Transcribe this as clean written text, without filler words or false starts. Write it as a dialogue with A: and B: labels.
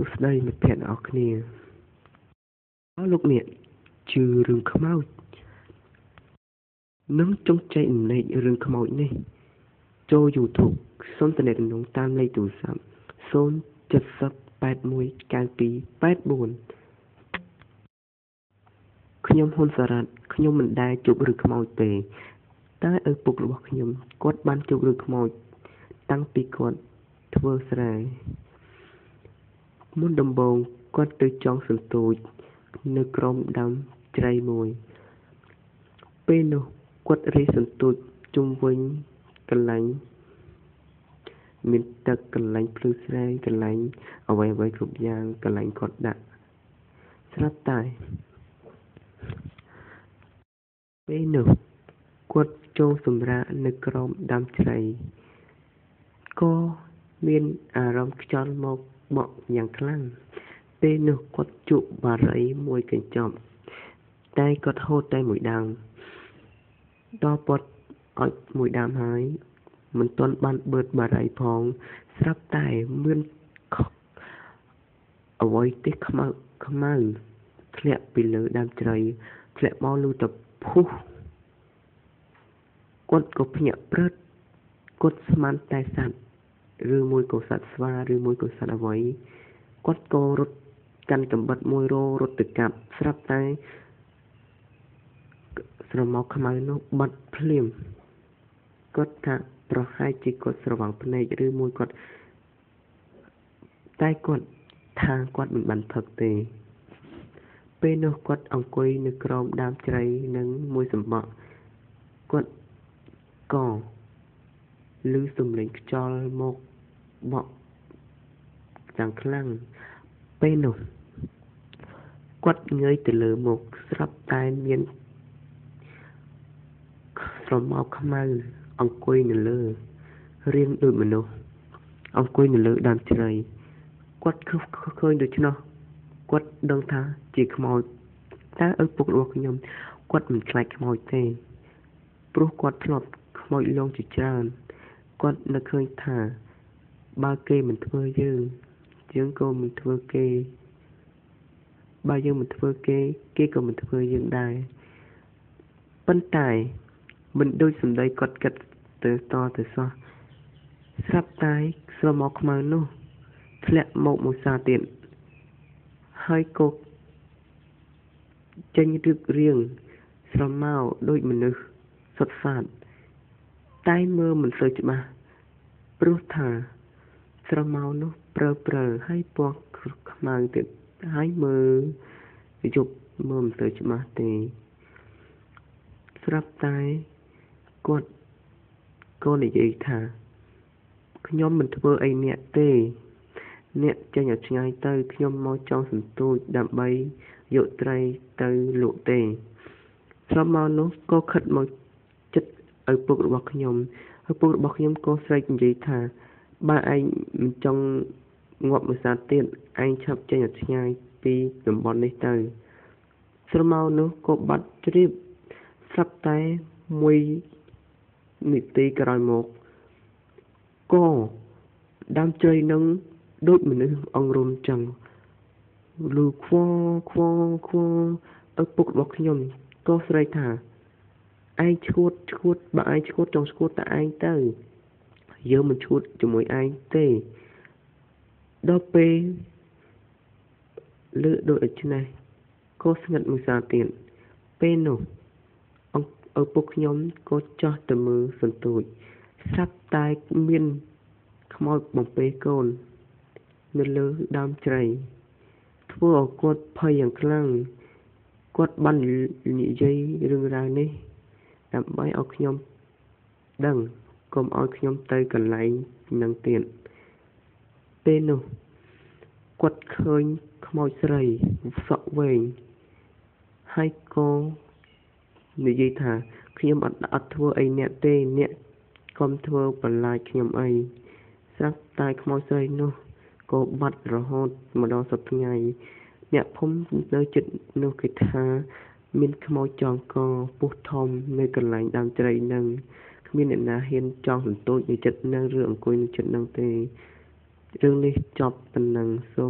A: សួស្តីមិត្តភក្តិអ្នកគ្នាអរលោកអ្នកជឿរឿងខ្មោចនឹងចង់ចែករំលែករឿងខ្មោចនេះចូល YouTube សូមទំនាក់ទំនងតាមលេខទូរស័ព្ទ070 81 92 84ខ្ញុំហ៊ុនសារ៉ាត់ខ្ញុំមិនដែលជួបរឿងខ្មោចទេតែឪពុករបស់ខ្ញុំគាត់បានជួបរឿងខ្មោចតាំងពីគាត់ធ្វើស្រែមុនដំបូងគាត់ទៅចង់សន្ទូចនៅក្រោមដើមជ្រៃមួយពេលនោះគាត់រាយសន្ទូចជុំវិញកន្លែងមានទឹកកន្លែងភ្លឺស្រែកន្លែងអ្វីៗគ្រប់យ៉ាងកន្លែងគាត់ដាក់ស្រាប់តែពេលនោះគាត់ចូលសម្រាកនៅក្រោមដើមជ្រៃក៏មានអារម្មណ៍ខ្យល់មកបក់យ៉ាងខ្លាំងពេលនោះគាត់ជក់បារីមួយកញ្ចប់តែគាត់ហូតតែមួយដើមដល់គាត់ឲ្យមួយដើមហើយមិនទាន់បានបឺតបារីផងស្រាប់តែមានអ្វីទេខ្មៅខ្មៅធ្លាក់ពីលើដើមជ្រៃធ្លាក់មកលូតភុះគាត់ក៏ភ្ញាក់ព្រឹតគាត់ស្មានតែសត្វឬមួយក៏សត្វស្វាឬមួយក៏សត្វអ្វីគាត់ក៏រត់កាន់កាំបិតមួយរត់ទៅកាប់ស្រាប់តែស្រមោលខ្មៅនោះបាត់ភ្លាមគាត់ថាប្រហែលជាគាត់ស្រវាំងភ្នែកឬមួយគាត់តែគាត់ថាគាត់មិនបានផឹកទេពេលនោះគាត់អង្គុយនៅក្រោមដើមជ្រៃនឹងមួយសម្បកគាត់ក៏ឮសំឡេងខ្យល់មកបក់យ៉ាងខ្លាំងពេលនោះគាត់ងើយទៅលើមុខស្រាប់តែមានស្រមោលខ្មៅអង្គុយនៅលើរាងដូចមនុស្សអង្គុយនៅលើដើមជ្រៃគាត់ឃើញដូច្នោះគាត់ដឹងថាជាខ្មោចតែឪពុករបស់ខ្ញុំគាត់មិនខ្លាចខ្មោចទេព្រោះគាត់ធ្លាប់ខ្មោចលងជាច្រើនគាត់នឹកឃើញថាបើគេមិនធ្វើយើងយើងក៏មិនធ្វើគេបើយើងមិនធ្វើគេគេក៏មិនធ្វើយើងដែរប៉ុន្តែមិនដូចសម្ដីគាត់គិតទៅតទៅសោះស្រាប់តែស្រមោលខ្មៅនោះធ្លាក់មកមួយសារទៀតហើយក៏ចេញរឹករាងស្រមោលដូចមនុស្សសុទ្ធសាធតែមើលមិនសូវច្បាស់ព្រោះថាស្រមោលនោះព្រិលៗហើយពណ៌ខ្មៅទៀតហើយមើលយប់មើលមិនសូវច្បាស់ទេស្រាប់តែគាត់ក៏និយាយថាខ្ញុំមិនធ្វើអីអ្នកទេអ្នកចេញឲ្យឆ្ងាយទៅខ្ញុំមកចង់សន្ទូចដើម្បីយកត្រីទៅលក់ទេស្រមោលនោះក៏ខិតមកចិត្តឪពុករបស់ខ្ញុំឪពុករបស់ខ្ញុំក៏ស្រែកនិយាយថាបើឯងមិនចង់ងាប់មួយសាទៀតឯងឆាប់ចេញឲ្យឆ្ងាយពីតំបន់នេះទៅស្រមោលនោះក៏បាត់ជ្រាបស្រាប់តែមួយនាទីក្រោយមកក៏ដើមជ្រៃនឹងដូចមនុស្សអង្រុំចឹងលឺខ្វខ្វខ្វឪពុករបស់ខ្ញុំក៏ស្រែកថាឯងឈួតឈួតបើឯងឈួតចង់ឈួតតែឯងទៅយើងមិនឈួតជាមួយឯងទេដល់ពេលលើដូចដូច្នេះក៏ស្ងាត់មួយសារទៀតពេលនោះឪពុកខ្ញុំក៏ចោះទៅមើលសន្ទូចស្រាប់តែមានខ្មោចបំពេកូននៅលើដើមជ្រៃធ្វើឲ្យគាត់ភ័យយ៉ាងខ្លាំងគាត់បាននិយាយរឿងរ៉ាវនេះដើម្បីឲ្យខ្ញុំដឹងកុំឲ្យខ្ញុំទៅកន្លែងនឹងទៀតពេលនោះគាត់ឃើញខ្មោចស្រីសក់វែងហើយក៏និយាយថាខ្ញុំអត់ធ្វើអីអ្នកទេអ្នកកុំធ្វើបន្លាចខ្ញុំអីស្រាប់តែខ្មោចស្រីនោះក៏បាត់រហូតមកដល់សប្តាហ៍ថ្ងៃអ្នកភូមិនៅជិតនោះគេថាមានខ្មោចចងកពុះធំនៅកន្លែងដើមជ្រៃនឹងគ្មានអ្នកណាហ៊ានចង់សន្ទូចនៅចិត្តនឹងឬអង្គុយនៅចិត្តនឹងទេរឿងនេះចប់ប៉ុណ្ណឹងសូម